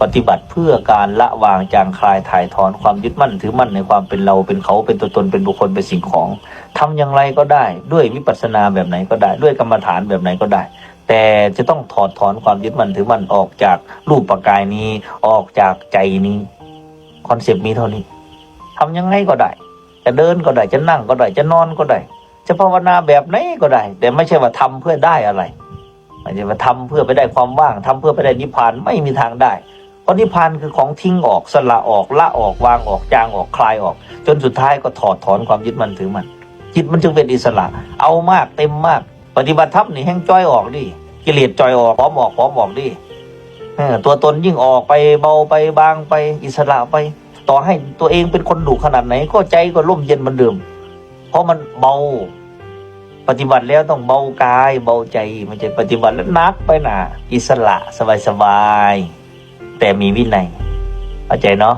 ປະຕິບັດເພື່ອການລະວາງ ຈາງຄາຍ ຖ່າຍຖອນຄວາມຍຶດໝັ້ນຖືໝັ້ນໃນຄວາມເປັນເຮົາ ເປັນເຂົາ ເປັນຕົວຕົນ ເປັນບຸກຄົນ ເປັນສິ່ງຂອງ. ທຳຢ່າງໃດກໍໄດ້ ດ້ວຍວິປັດສະນາແບບໃດກໍໄດ້ ດ້ວຍກຳມະຖານແບບໃດກໍໄດ້ ແຕ່ຈະຕ້ອງຖອດຖອນຄວາມຍຶດໝັ້ນຖືໝັ້ນອອກຈາກຮູບປະກາຍນີ້ ອອກຈາກໃຈນີ້. ຄອນເຊັບມີເທົ່ານີ້. ທຳຍັງໄງກໍໄດ້ ຈະເດີນກໍໄດ້ ຈະນັ່ງກໍໄດ້ ຈະນອນກໍໄດ້ ຈະພາວະນາແບບໃດກໍໄດ້ ແຕ່ໄມ່ໃຊ່ວ່າທຳເພື່ອໄດ້ອະໄລ ໄມ່ໃຊ່ວ່າທຳເພື່ອໄປໄດ້ຄວາມວ່າງ ທຳເພື່ອໄປໄດ້ນິບພານ ໄມ່ມີທາງໄດ້ ເພາະນິບພານຄືຂອງຖິ້ມອອກ ສະຫຼະອອກ ລະອອກ ວາງອອກ ຈາງອອກ ຄາຍອອກ ຈົນສຸດທ້າຍກໍຖອດຖອນຄວາມຍຶດໝັ້ນຖືໝັ້ນ ຈິດມັນຈຶ່ງເປັນອິດສະຫຼະ ເອົາມາກເຕັມມາກ. ປະຕິບັດທຳນີ້ແຮ່ງຈ່ອຍອອກເດ້ ກິເລດຈ່ອຍອອກ ຂອມອອກ ຂອມອອກເດ້. ເອີ ຕົວຕົນຍິ່ງອອກໄປ ເບົາໄປ ບາງໄປ ອິດສະຫຼະໄປ ຕໍ່ໃຫ້ຕົວເອງເປັນຄົນດຸຂະໜາດໃດ ກໍໃຈກໍລົມເຢັນເໝືອນເດີມ ເພາະມັນເບົາ. ປະຕິບັດແລ້ວຕ້ອງເບົາກາຍເບົາໃຈ ບໍ່ໃຊ່ປະຕິບັດແລ້ວໜັກໄປໜ້າ. ອິດສະຫຼະ ສະບາຍໆ ແຕ່ມີວິໄນ ເຂົ້າໃຈເນາະ?